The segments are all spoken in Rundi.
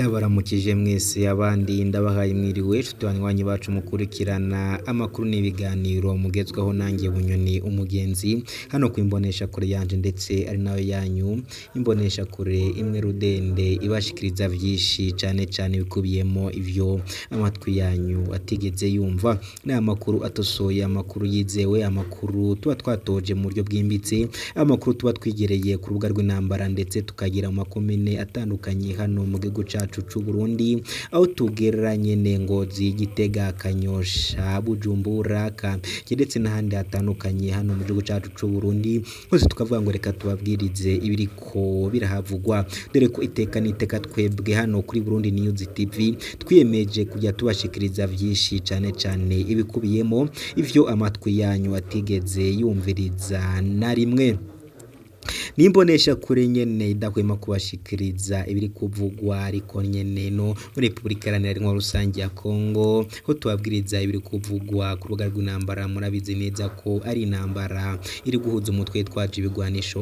Ndabaramukije mwese abandi ndabahaye mwiriwe nshuti banywanyi bacu mukurikirana amakuru n'ibiganiro mugezweho nanjye Bunyoni umugenzi hano ku imboneshakure yanje ndetse ari nayo yanyu imboneshakure imwe rudende ibashikiriza vyinshi cane cane bikubiyemo ivyo amatwi yanyu atigeze yumva. Ni amakuru atosoye, amakuru yizewe, amakuru tuba twatoje mu buryo bwimbitse, amakuru tuba twigereye ku rubuga rw'intambara ndetse tukagera mu makomine atandukanye hano mu gihugu cacu c'u Burundi, aho tugera nyene Ngozi, Gitega, Kanyosha, Bujumbura, Kamenge ndetse n'ahandi hatandukanye hano mu gihugu cacu c'u Burundi, hose tukavuga ngo reka tubabwirize ibiriko birahavugwa, dore ko iteka n'iteka twebwe hano kuri Burundi News TV twiyemeje kujya tubashikiriza vyinshi cane cane ibikubiyemo ivyo amatwi yanyu atigeze yumviriza na rimwe. N'imbonesha kure nyene idahwema kubashikiriza ibiri kuvugwa ariko nyene no muri Repubulika Iharanira Intwaro Rusangi ya Kongo, ho tubabwiriza ibiri kuvugwa ku rubuga rw'intambara. Murabizi neza ko ari intambara iri guhuza umutwe witwaje ibigwanisho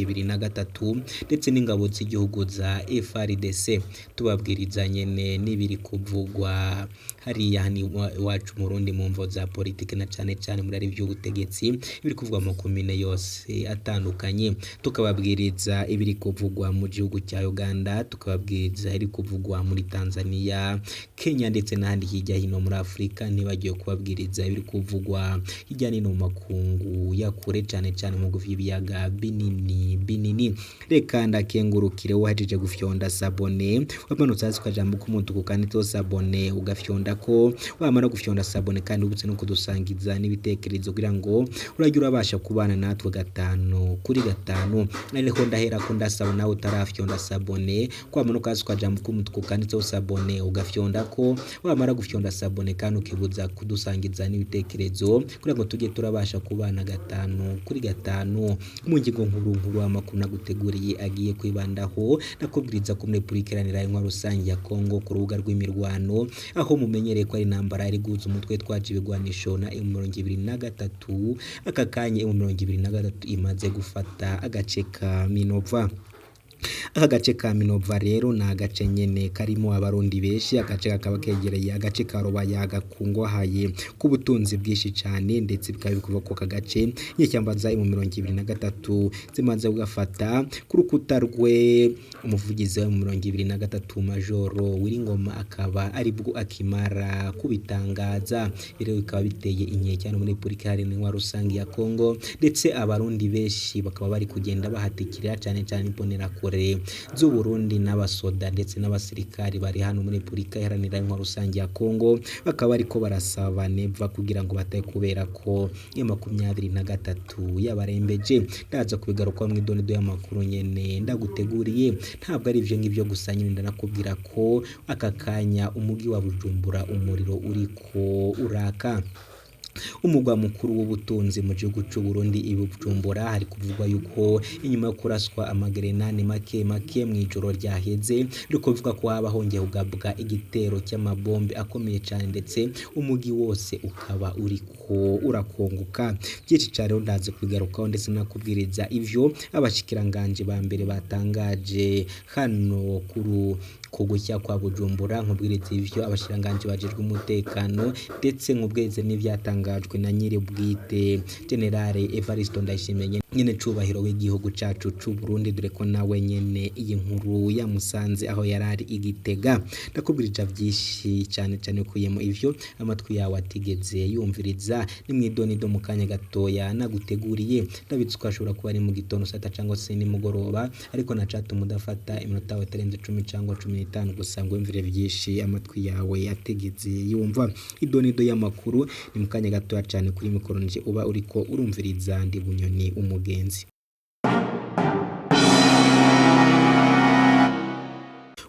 M23 ndetse n'ingabo z'igihugu za FARDC. Tubabwiriza nyene n'ibiri kuvugwa hariya hano iwacu mu Burundi mu mvo za politike na cane cane muri ari vy'ubutegetsi, ibiri kuvugwa mu makomine yose atandukanye. Tukababwiriza ibiri kuvugwa mu gihugu cya Uganda, tukababwiriza ibiri kuvugwa muri Tanzania, Kenya ndetse n'ahandi hirya hino muri Afurika, ntibagiwe kubabwiriza ibiri kuvugwa hirya no hino mu makungu ya kure cane cane mu bihugu vy'ibiyaga binini binini. Reka ndakengurukire wahejeje gufyonda sabone, wamanutse hasi ukajambo k'umutuku kanditseho sabone ugafyondako, wamara gufyonda sabone kandi wibutse no kudusangiza n'ibitekerezo kugira ngo urajye urabasha kubana natwe gatanu kuri gatanu. Ariko ndaherako ndasaba nawe utarafyonda sabone, kwamanuka hasi ukajambo k'umutuku kanditseho sabone ugafyondako, wamara gufyonda sabone kandi ukibuza kudusangiza n'ibitekerezo kugira ngo tujye turabasha kubana gatanu kuri gatanu. Mu ngingo nkuru nkuru amakuru naguteguriye agiye kwibandaho, nakubwiriza ko muri Repubulika Iharanira Intwaro Rusangi ya Kongo ku rubuga rw'imirwano, aho mumenyereye ko ari intambara iri guhuza umutwe witwaje ibigwanisho na M23, aka kanya M23 imaze gufata agace ka Minova. Aka gace ka Minova rero ni agace nyene karimo abarundi benshi, agace kakaba kegereye agace ka Rubaya gakungahaye k'ubutunzi bwinshi cane, ndetse bikaba bivugwa ko aka gace inyeshyamba za M23 zimaze kugafata. Ku rukuta rwe umuvugizi wa M23 Majoro Wiringoma akaba aribwo akimara kubitangaza. Rero bikaba biteye inkeke hano muri Repubulika Iharanira Intwaro Rusangi ya Kongo, ndetse abarundi benshi bakaba bari kugenda bahatikirira cane cane imbonerakure z'Uburundi n'abasoda ndetse n'abasirikari bari hano muri Repubulika Iharanira Intwaro Rusangi ya Kongo, bakaba bariko barasaba Neva kugira ngo batahe kubera ko M23 yabarembeje. Ndaza kubigarukaho mw'idonido y'amakuru nyene ndaguteguriye. Ntabwo ari ivyo ngivyo gusa nyene, ndanakubwira ko aka kanya umugi wa Bujumbura umuriro uriko uraka. Umugwa mukuru w'ubutunzi mu gihugu c'u Burundi i Bujumbura hari kuvugwa yuko inyuma yo kuraswa amagerenade make make mw'ijoro ryaheze, biriko bivugwa ko haba hongeye kugabwa igitero c'amabombe akomeye cane, ndetse umugi wose ukaba uriko urakongoka. Vyinshi cane rero ndaza kubigarukaho ndetse nakubwiriza ivyo abashikiranganji ba mbere batangaje hano kuri ku gushya kwa Bujumbura, nkubwiriza ivyo abashikiranganji bajejwe umutekano, ndetse nkubwirize n'ivyatangajwe na nyiri bwite Generale Evariste Ndayishimiye nyene cubahiro w'igihugu cacu c'u Burundi, dore ko nawe nyene iyi nkuru yamusanze aho yarari i Gitega. Ndakubwirija vyinshi cane cane ukuyemo ivyo amatwi yawe atigeze yumviriza. Ni mw'idonido mu kanya gatoya naguteguriye. Ndabizi ko hashobora kuba ari mu gitondo sata cangwa se nimugoroba, ariko nacatuma udafata iminota yawe itarenze 10 cangwa 15 gusa ngo wumvire vyinshi amatwi yawe atigeze yumva. Idonido y'amakuru ni mu kanya gatoya cane kuri mikoro nje uba uriko urumviriza ndi Bunyoni umugenzi.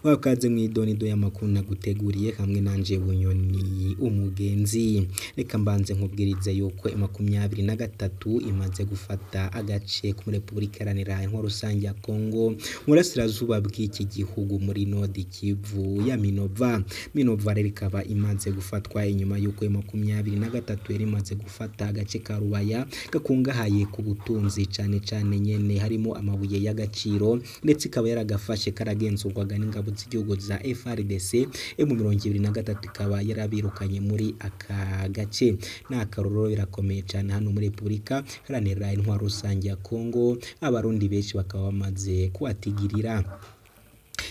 Wakaze mw'idonido y'amakuru naguteguriye hamwe nanje Bunyoni umugenzi. Reka mbanze nkubwirize yuko M23 imaze gufata agace ko muri Repubulika Iharanira Intwaro Rusangi ya Kongo mu burasirazuba bw'iki gihugu muri Nord Kivu ya Minova. Minova rero ikaba imaze gufatwa inyuma yuko M23 yari imaze gufata agace ka Rubaya gakungahaye ku butunzi cane cane nyene harimo amabuye y'agaciro, ndetse ikaba yaragafashe karagenzurwaga n'ingabo ingabo z'igihugu za FARDC. M23 ikaba yarabirukanye muri aka gace. Ni akarorero, birakomeye cyane hano muri Repubulika Iharanira Intwaro Rusange ya Kongo, abarundi benshi bakaba bamaze kuhatigirira.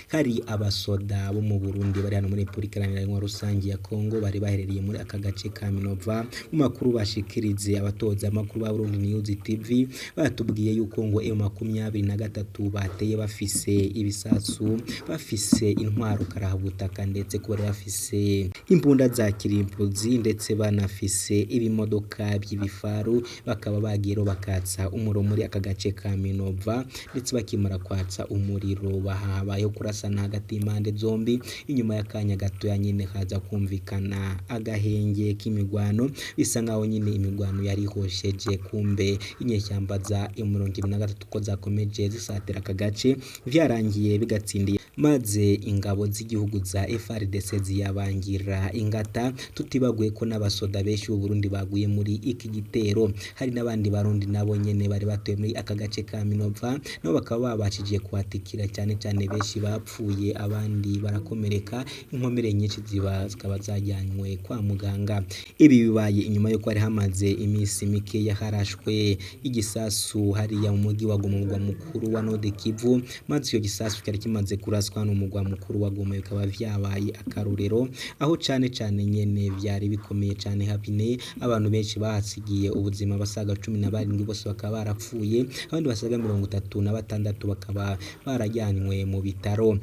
Hari abasoda bo mu Burundi bari hano muri Repubulika Iharanira Intwaro Rusange ya Kongo bari baherereye muri aka gace ka Minova. Mu makuru bashikirize abatoza amakuru ba Burundi News TV, batubwiye yuko ngo M23 bateye bafise ibisasu, bafise intwaro karahabutaka, ndetse ko bari bafise imbunda za kirimbuzi, ndetse banafise ibimodoka by'ibifaru, bakaba bagiye bakatsa umuriro muri aka gace ka Minova, ndetse bakimara kwatsa umuriro bahabayeho kurasana hagati y'impande zombi. Inyuma y'akanya gatoya nyine haza kumvikana agahenge k'imigwano, bisa nkaho nyine imigwano yari ihosheje, kumbe inyeshyamba za M23 ko zakomeje zisatira aka gace, vyarangiye bigatsindiye maze ingabo z'igihugu za FARDC ziyabangira ingata, tutibaguye ko n'abasoda benshi b'u Burundi baguye muri iki gitero. Hari n'abandi barundi nabo nyene bari batuye muri aka gace ka Minova, nabo bakaba babashije kuhatikira, cyane cyane benshi bapfuye abandi barakomereka, inkomere nyinshi ziba zikaba zajyanywe kwa muganga. Ibi bibaye inyuma y'uko hari hamaze iminsi mike harashwe igisasu hariya mu mujyi wa Goma, umurwa mukuru wa Nord Kivu, maze icyo gisasu cyari kimaze kuraswa n'umurwa mukuru wa Goma, bikaba vyabaye akarorero, aho cane cane nyene vyari bikomeye cane habine abantu benshi bahasigiye ubuzima, basaga 17 bose bakaba barapfuye, abandi basaga 36 bakaba barajyanywe mu bitaro.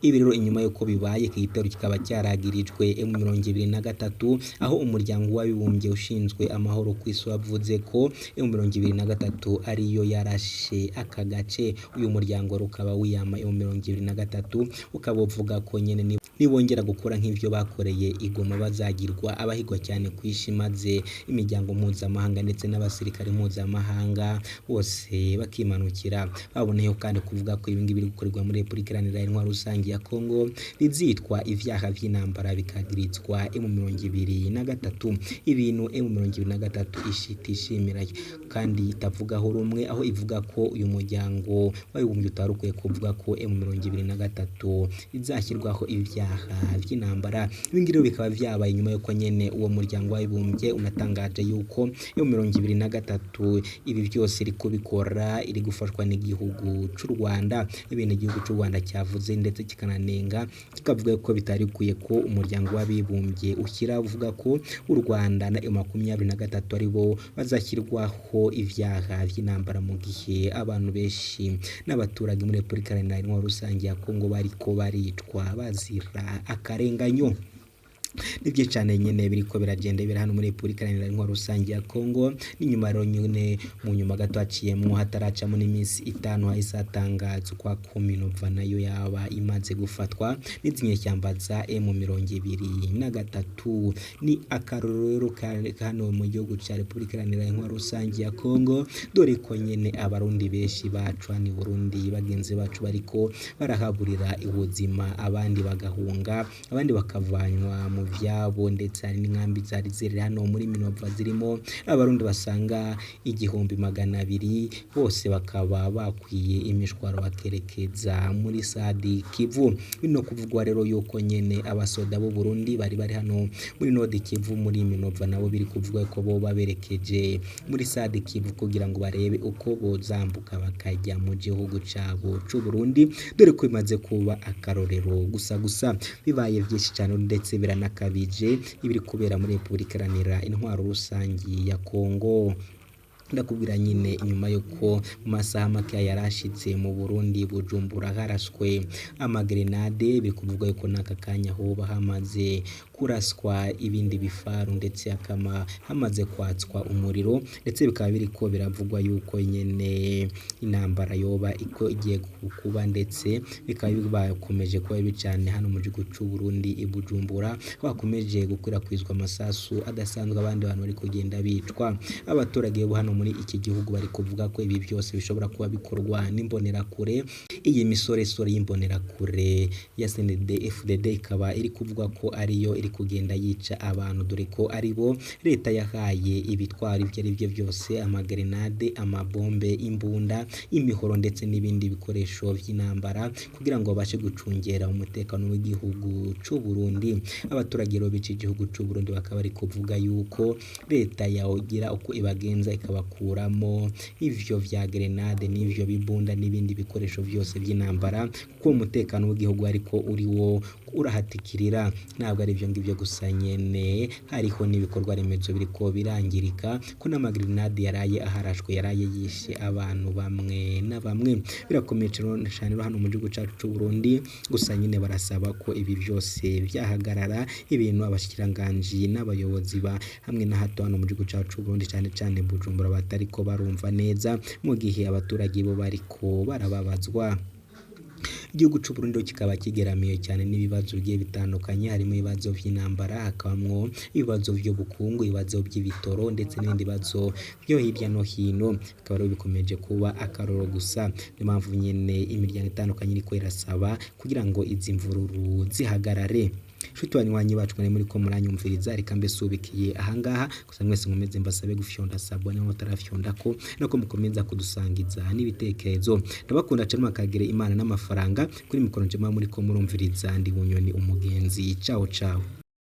Ibi rero inyuma y'uko bibaye, iki gitero kikaba cyaragirijwe M23, aho umuryango w'abibumbye ushinzwe amahoro ku isi wavuze ko M23 ariyo yarashe aka gace. Uyu muryango ukaba wiyama M23, ukaba uvuga ko nyene nibongera gukora nk'ivyo bakoreye i Goma bazagirwa abahigwa cyane ku isi, maze imiryango mpuzamahanga ndetse n'abasirikare mpuzamahanga bose bakimanukira. Baboneyeho kandi kuvuga ko ibi ngibi biri gukorerwa muri Repubulika Iharanira Intwaro Rusange ya Kongo bizitwa ivyaha vy'intambara, bikagirizwa M23, ibintu M23 itishimira kandi itavugaho rumwe, aho ivuga ko uyu muryango w'abibumbye utari ukwiye kuvuga ko M23 izashyirwaho ibyaha vy'intambara. Ibi ngibi bikaba vyabaye nyuma y'uko nyene uwo muryango w'abibumbye unatangaje yuko M23 ibi byose iri kubikora iri gufashwa n'igihugu c'u Rwanda, ibintu igihugu c'u Rwanda cyavuze ndetse kikananenga, kikavuga ko bitari bikwiye ko umuryango w'abibumbye ushyira uvuga ko u Rwanda na M23 ari bo bazashyirwaho ivyaha vy'intambara, mu gihe abantu benshi n'abaturage muri Repubulika Iharanira Intwaro Rusange ya Kongo bariko baricwa bazira akarenganyo. Ni byinshi cyane nyene biriko biragenda bira hano muri Repubulika Iharanira Intwaro Rusange ya Kongo. N'inyuma rero nyene mu nyuma gato haciyemwo hataracamo n'iminsi 5 hahise hatangazwa ko Minova nayo yaba imaze gufatwa n'izi nyeshyamba za M23. Ni akarorero hano mu gihugu ca Repubulika Iharanira Intwaro Rusange ya Kongo, dore ko nyene abarundi benshi bacu hano i Burundi bagenzi bacu bariko barahaburira ubuzima, abandi bagahunga, abandi bakavanywa mu vyabo, ndetse hari n'inkambi zari ziri hano muri Minova zirimo abarundi basanga 1200, bose bakaba bakwiye imishwaro bakerekeza muri Sud Kivu. Bino kuvugwa rero yuko nyene abasoda b'u Burundi bari bari hano muri Nord Kivu muri Minova nabo biri kuvugwa ko bo baberekeje muri Sud Kivu kugira ngo barebe uko bozambuka bakajya mu gihugu cabo c'u Burundi, dore ko bimaze kuba akarorero gusa gusa bibaye vyinshi cyane ndetse biranakabije ibiri kubera muri Repubulika Iharanira Intwaro Rusange ya Kongo. Ndakubwira nyine inyuma y'uko mu masaha make yarashitse mu Burundi Bujumbura harashwe amagrenade, biri kuvugwa yuko n'aka kanya hoba hamaze kuraswa ibindi bifaru, ndetse hakaba hamaze kwatswa umuriro, ndetse bikaba biriko biravugwa yuko nyene intambara yoba iko igiye kuba, ndetse bikaba bakomeje kuba bibi cane hano mu gihugu c'u Burundi i Bujumbura, bakomeje gukwirakwizwa amasasu adasanzwe, abandi bantu bari kugenda bicwa. Abaturage bo hano muri iki gihugu bari kuvuga ko ibi byose bishobora kuba bikorwa n'imbonerakure. Iyi misoresore y'imbonerakure ya CNDD-FDD ikaba iri kuvuga ko ariyo iri iri kugenda yica abantu, dore ko ari bo leta yahaye ibitwaro ivyo ari vyo vyose, amagerenade, amabombe, imbunda, imihoro ndetse n'ibindi bikoresho vy'intambara kugira ngo babashe gucungera umutekano w'igihugu c'u Burundi. Abaturage rero b'ici gihugu c'u Burundi bakaba bari kuvuga yuko leta yogira uko ibagenza ikabakuramo ivyo vya gerenade n'ivyo bibunda n'ibindi bikoresho vyose vy'intambara, kuko umutekano w'igihugu ariko uriwo urahatikirira. Ntabwo ari ivyo ngivyo gusa nyene, hariho n'ibikorwa remezo biriko birangirika, ko n'amagerenade yaraye aharashwe yaraye yishe abantu bamwe na bamwe. Birakomeye cane rero hano mu gihugu cacu c'u Burundi, gusa nyene barasaba ko ibi vyose vyahagarara, ibintu abashikiranganji n'abayobozi ba hamwe na hato hano mu gihugu cacu c'u Burundi cane cane Bujumbura batariko barumva neza, mu gihe abaturage bo bariko barababazwa. Igihugu c'u Burundi kikaba kigeramiye cyane n'ibibazo bigiye bitandukanye, harimo ibibazo vy'intambara, hakabamwo ibibazo vy'ubukungu, ibibazo vy'ibitoro ndetse n'ibindi bibazo vyo hirya no hino, bikaba rero bikomeje kuba akaroro gusa. Niyo mpamvu nyene imiryango itandukanye iriko irasaba kugira ngo izi mvururu zihagarare. Nshuti banywanyi bacu mwari muriko muranyumviriza, reka mbe subikiye ahangaha gusa mwese nkomeze mbasabe gufyonda sabone mutarafyondako, nako mukomeza kudusangiza n'ibitekerezo. Ndabakunda cane, mukagire Imana n'amafaranga. Kuri mikoro nje muba muriko murumviriza ndi Bunyoni umugenzi. Ciao ciao.